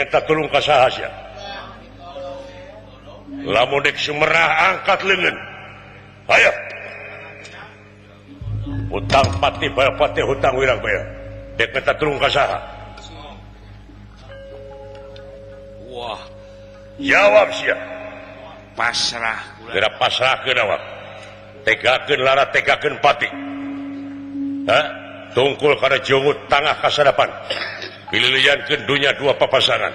minta tulung ka saha sia? Lamun dek sumerah angkat leungeun. Ayo. Hutang pati bayar pati hutang wirang bayar. Dek minta tulung ka saha? Wah. Jawab sia. Pasrah. Geura pasrahkeun awak. Tegakeun lara tegakeun pati. Ha? Tungkul kana jungut tangah kasadapan. Pililiankeun dunya dua papasangan.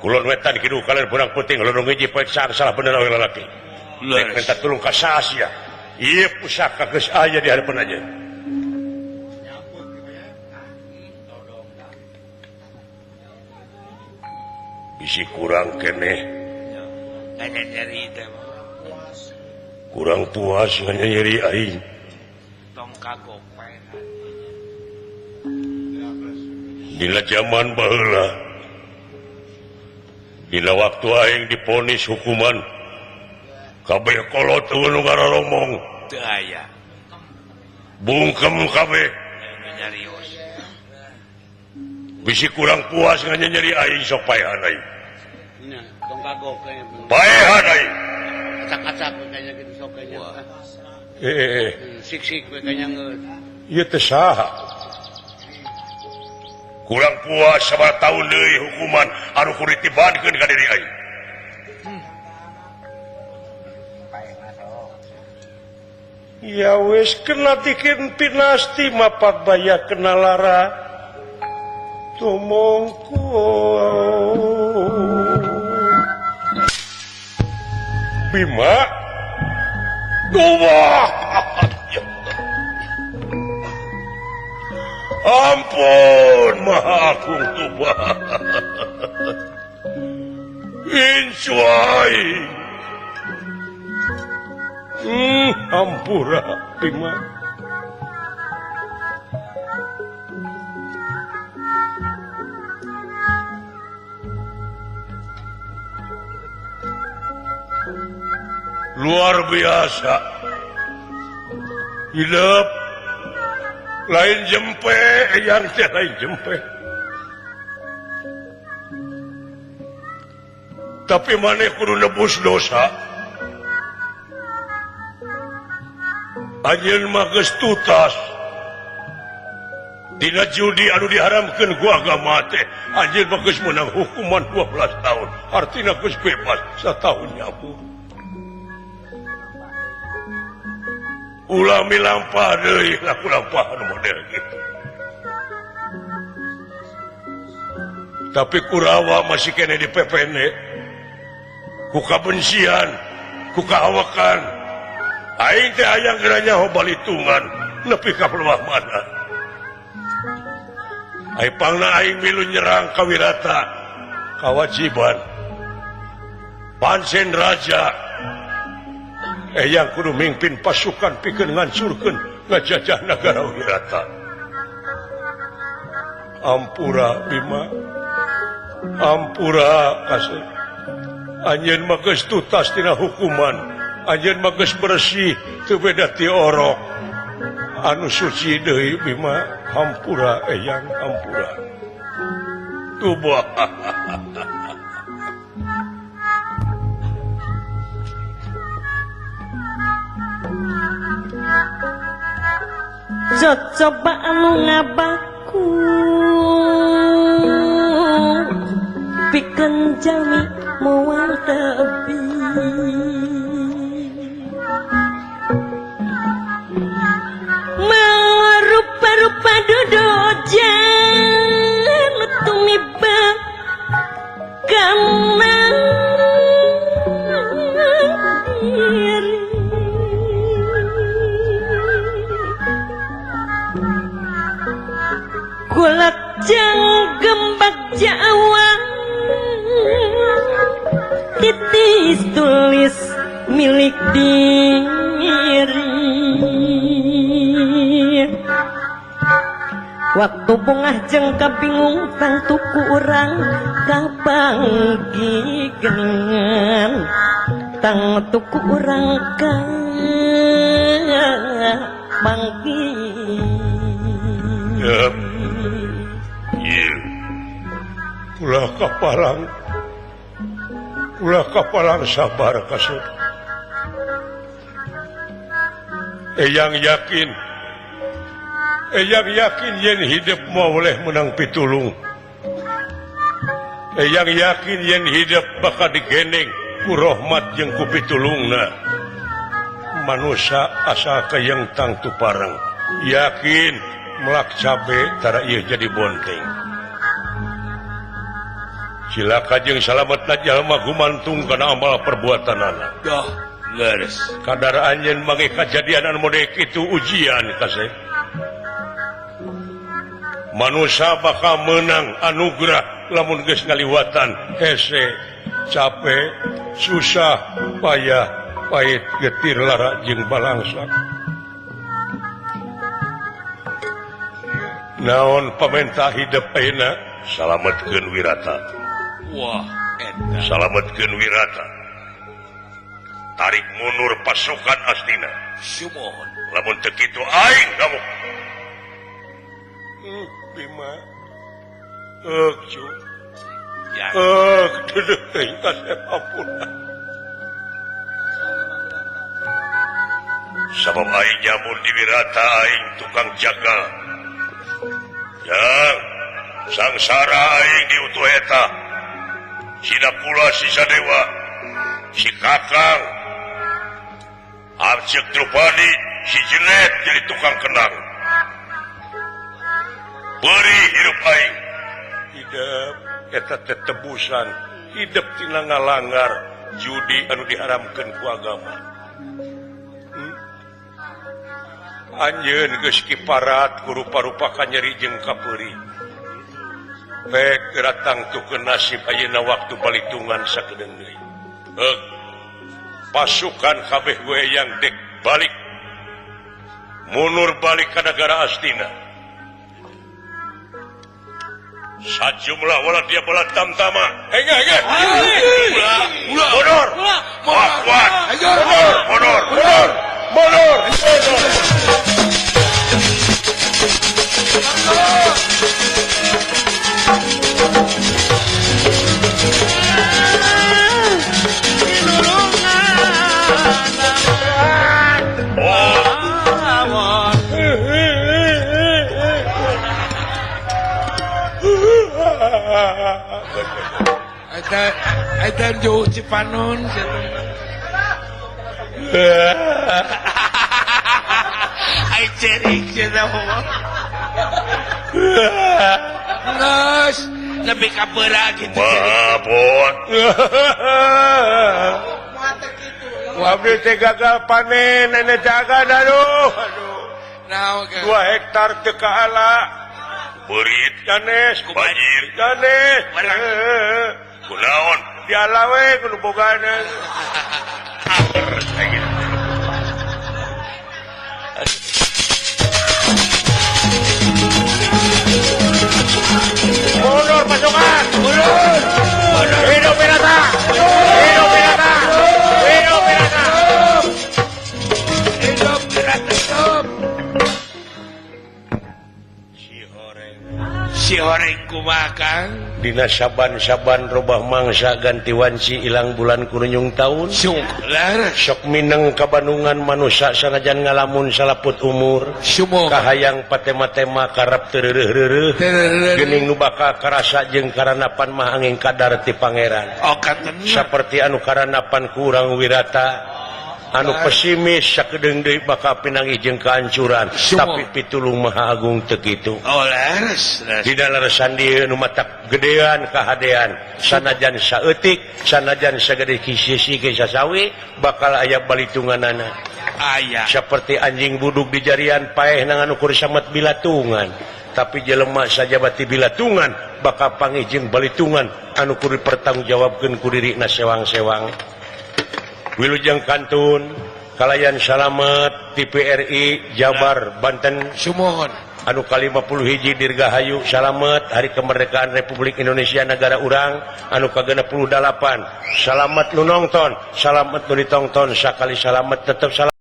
Kulon wetan kidul kaler burang puting lorong hiji poek saha salah bener awe lalaki. Dek minta tulung ka saha sia? Ieu pusaka geus aya di hareupeun anjeun. Bisi kurang keneh. Kurang puas hanya nyeri aing. Tong kagok dina zaman baheula dina waktu aing diponis hukuman kabeh kolot eueuh nu ngaroromong teu aya bungkem kabeh nyarios bisi kurang puas nganya nyeri aing sok paehan aing nya tong kagok paehan aing acak-acak kayaknya gitu sok kayaknya sik-sik we kayaknya geus ieu teh saha kurang puas sabaraha tahun deui hukuman anu kudu ditibankeun ka diri aing. Ya wis kena dikin pinasti mapak baya kena lara tumungku Bima Wah. Ampun Maha Agung Tuhan. Incuai. Ampura Bima. Luar biasa. Hidup lain jempe yang teh lain jempe. Tapi maneh kudu nebus dosa. Anjeun mah geus tutas. Dina judi anu diharamkeun ku agama teh, anjeun mah geus meunang hukuman 12 tahun. Artina geus bebas satahun nyabu. Ulah milampah deui laku lampahan model gitu. Tapi Kurawa masih kene di PPN. Ku kabencian, ku kahawakan. Aing teh hayang geura nyaho balitungan nepi ka peluah mana. Ai pangna aing milu nyerang ka Wirata, kawajiban. Pansen raja yang kudu mimpin pasukan pikeun ngancurkeun ngajajah nagara Wirata. Ampura Bima, ampura kasih. Anjeun mah geus tutas tina hukuman, anjeun mah geus bersih teu beda ti orok. Anu suci deui Bima, ampura eyang ampura. Tubuh. Coba anu ngabaku pikeun jalmi moal tebi marupa-rupa dodojan tumiba kana diri kulak jang gembak Jawa titis tulis milik diri waktu bungah jeng kabingung tang tuku urang kapanggi geningan tang tuku urang kapanggi. Ulah kapalang. Ulah kapalang sabar kasep. Eyang yakin. Eyang yakin yen hidup mau oleh menang pitulung. Eyang yakin yen hidup bakal digendeng ku rahmat jeung ku pitulungna. Manusia asal kayang tangtu pareng. Yakin melak cabe tara ieu jadi bonteng. Cilaka jeung salametna jalma gumantung kana amal perbuatanana. Dah, leres. Kadar anjeun mangih kajadian anu model kitu ujian kasep. Manusia bakal menang anugerah lamun geus ngaliwatan hese, capek, susah, payah, pahit, getir, lara jeung balangsa. Naon pamentah hidup ayeuna? Salametkeun wirata. Wah, eta. Salametkeun wirata. Tarik mundur pasukan Astina. Sumohon. Lamun teu kitu aing kamu. Bima. Cu. Ya. Deudeuh teuing kasep ampun. Sabab aing nyamun di wirata aing tukang jagal. Yang sangsara aing diutuh eta. Sina pula si Sadewa, si Kakang, Arcek Drupadi, si Jenet jadi tukang kenang. Beri hidup aing. Hidup eta teh tebusan, hidup tina ngalanggar judi anu diharamkeun ku agama. Anjeun geus kiparat ku rupa-rupa kanyeri jeung kapeuri. Pek ratang tukeun nasib ayeuna waktu balitungan sakedeung deui. Pasukan kabeh gue yang dek balik mundur balik ka negara Astina. Sajumlah wala dia bola tamtama. Hege. Mundur. Kuat. Mundur, mundur, mundur. Mundur. Eta jauh Cipanon. Ai cerik cenah mah. Geus nepi ka beura kitu cerik. Maapun. Abdi teh gagal panen nenek jaga aduh. Aduh. Naon 2 hektar teu kaala. Beurit ganes, banjir ganes. Kunaon diala we kudu bogana. Mundur pasukan, mundur. Hidup Wirata, hidup Wirata, hidup Wirata, hidup Wirata, hidup. Si horeng kumaha Kang? Dina saban-saban robah mangsa ganti wanci ilang bulan kurunyung taun. Sok mineng ka Bandungan manusia sanajan ngalamun salaput umur. Kahayang patema-tema karep teu reureuh-reureuh. Geuning nu bakal karasa jeung karanapan mah angin kadar ti pangeran. Oh, saperti anu karanapan ku urang Wirata. Anu pesimis sakedeung deui bakal pinanggih jeung kehancuran, tapi pitulung Maha Agung teu kitu. Oh, leres. Dina leresan dieu nu matak gedean kahadean, sanajan saeutik, sanajan sagede kisisi ke sasawi bakal aya balitunganana. Aya. Seperti anjing buduk di jarian paeh nangan ukur samet bilatungan, tapi jelema sajabati bilatungan bakal panggih jeung balitungan anu kudu dipertanggungjawabkeun ku dirina sewang-sewang. Wilujeng kantun kalayan salamet TPRI Jabar Banten Sumohon anu ka-51 Dirgahayu salamet Hari Kemerdekaan Republik Indonesia negara urang anu ka-68 salamet nu nongton salamet nu ditongton sakali salamet tetep salamet.